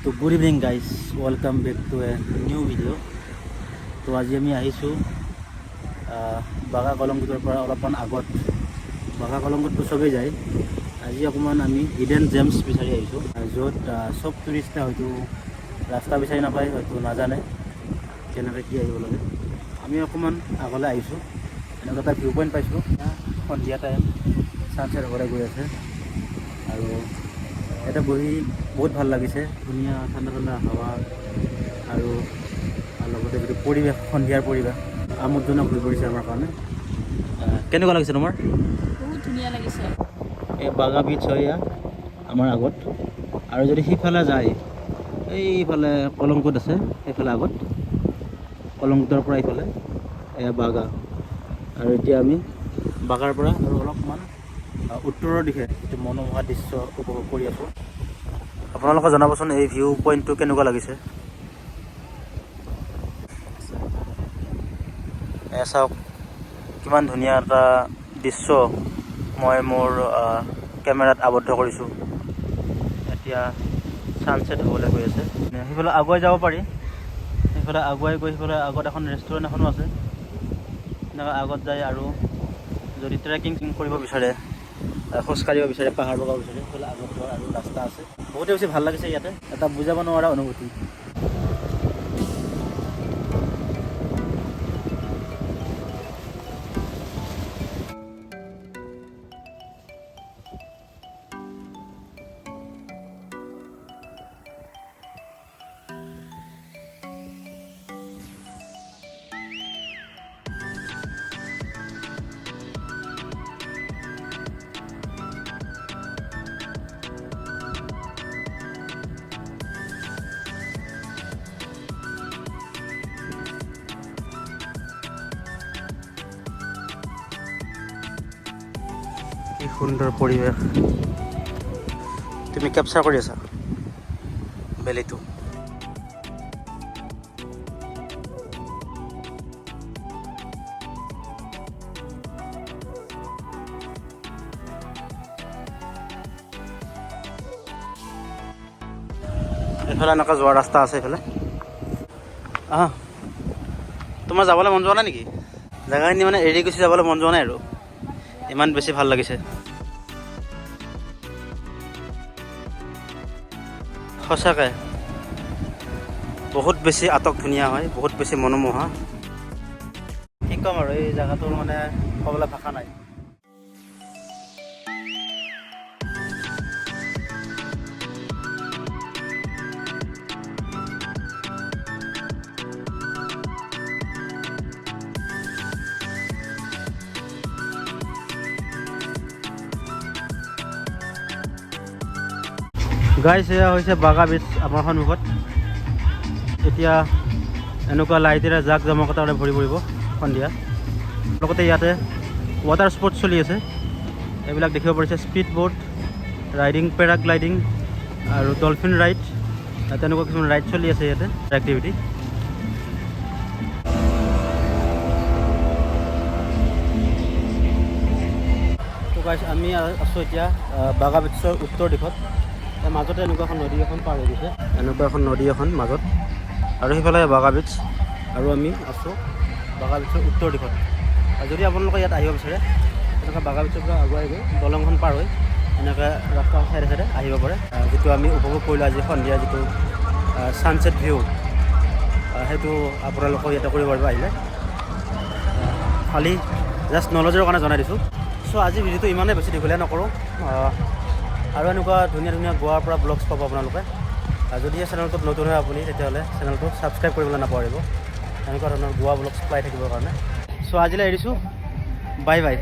তো good evening guys, welcome back to a new video. তো আজি আমি আহিছোঁ বাগা কলংগোটৰ পৰা অলপমান আগত। বাগা কলংগোটটো চবেই যায়। আজি অকণমান আমি হিডেন জেমছ বিচাৰি আহিছোঁ, য'ত চব টুৰিষ্টে হয়তো ৰাস্তা বিচাৰি নাপায়, হয়তো নাজানে কেনেকৈ কি আহিব লাগে। আমি অকণমান আগলৈ আহিছোঁ, এনেকুৱা এটা ভিউ পইণ্ট পাইছোঁ। সন্ধিয়া টাইম, ছানছেট হ'বলৈ গৈ আছে আৰু ইয়াতে বহি বহুত ভাল লাগিছে। ধুনীয়া ঠাণ্ডা ঠাণ্ডা হাৱা আৰু লগতে যিটো পৰিৱেশ, সন্ধিয়াৰ পৰিৱেশ আমোদজনক হৈ পৰিছে আমাৰ কাৰণে। কেনেকুৱা লাগিছে তোমাৰ? বহুত ধুনীয়া লাগিছে। এই বাগা বিচ হয় এয়া আমাৰ আগত। আৰু যদি সিফালে যায়, এইফালে কলংকোট আছে। সেইফালে আগত কলংকোটৰ পৰা এইফালে এয়া বাগা। আৰু এতিয়া আমি বাগাৰ পৰা আৰু অলপমান উত্তৰৰ দিশে যিটো মনোমোহা দৃশ্য উপভোগ কৰি আছোঁ। আপোনালোকে জনাবচোন, এই ভিউ পইণ্টটো কেনেকুৱা লাগিছে। এয়া চাওক, কিমান ধুনীয়া এটা দৃশ্য মই মোৰ কেমেৰাত আবদ্ধ কৰিছোঁ। এতিয়া ছানছেট হ'বলৈ গৈ আছে। সেইফালে আগুৱাই যাব পাৰি। সেইফালে আগুৱাই গৈ সেইফালে আগত এখন ৰেষ্টুৰেণ্ট এখনো আছে। তেনেকৈ আগত যায় আৰু যদি ট্ৰেকিং কৰিব বিচাৰে, খোজকাঢ়িব বিচাৰে, পাহাৰ বগাব বিচাৰে, সেইফালে আগত যোৱাৰ আৰু ৰাস্তা আছে। বহুতে বেছি ভাল লাগিছে ইয়াতে, এটা বুজাব নোৱাৰা অনুভূতি। কি সুন্দৰ পৰিৱেশ! তুমি কেপচাৰ কৰি আছা বেলিটো। এইফালে এনেকুৱা যোৱাৰ ৰাস্তা আছে এইফালে। আহা, তোমাৰ যাবলৈ মন যোৱা নাই নেকি? জেগাখিনি মানে এৰি গুচি যাবলৈ মন যোৱা নাই আৰু ইমান বেছি ভাল লাগিছে। সঁচাকৈ বহুত বেছি আটক ধুনীয়া হয়, বহুত বেছি মনোমোহা। কি ক'ম আৰু, এই জেগাটোৰ মানে ক'বলৈ ভাষা নাই। গাইছ, এয়া হৈছে বাগা বিচ আমাৰ সন্মুখত। এতিয়া এনেকুৱা লাইটেৰে জাক জমকতাৰে ভৰি পৰিব সন্ধিয়া। লগতে ইয়াতে ৱাটাৰ স্পৰ্টছ চলি আছে, এইবিলাক দেখিব পাৰিছে। স্পীড বোট ৰাইডিং, পেৰাগ্লাইডিং আৰু ডলফিন ৰাইড, তেনেকুৱা কিছুমান ৰাইড চলি আছে ইয়াতে এক্টিভিটি। তো গাইছ, আমি আছোঁ এতিয়া বাগা বিচৰ উত্তৰ দিশত। তাৰ মাজতে এনেকুৱা এখন নদী এখন পাৰ হৈ গৈছে, এনেকুৱা এখন নদী এখন মাজত আৰু সেইফালে বাগা বিচ। আৰু আমি আছোঁ বাগা বিচৰ উত্তৰ দিশত। আৰু যদি আপোনালোকে ইয়াত আহিব বিচাৰে, তেনেকুৱা বাগা বিচৰ পৰা আগুৱাই গৈ দলংখন পাৰ হৈ এনেকৈ ৰাস্তাৰ চাইডে চাইডে আহিব পাৰে। যিটো আমি উপভোগ কৰিলোঁ আজি সন্ধিয়া, যিটো ছানছেট ভিউ, সেইটো আপোনালোকেও ইয়াতে কৰিব পাৰিব আহিলে। খালি জাষ্ট নলেজৰ কাৰণে জনাই দিছোঁ। চ' আজি ভিডিঅ'টো ইমানেই, বেছি দীঘলীয়া নকৰোঁ। আৰু এনেকুৱা ধুনীয়া ধুনীয়া গোৱাৰ পৰা ব্লগছ পাব আপোনালোকে। আৰু যদি এই চেনেলটোত নতুন হয় আপুনি, তেতিয়াহ'লে চেনেলটো ছাবস্ক্ৰাইব কৰিবলৈ নাপাহৰিব, এনেকুৱা ধৰণৰ গোৱা ব্লগছ পাই থাকিবৰ কাৰণে। চ' আজিলৈ এৰিছোঁ, বাই বাই।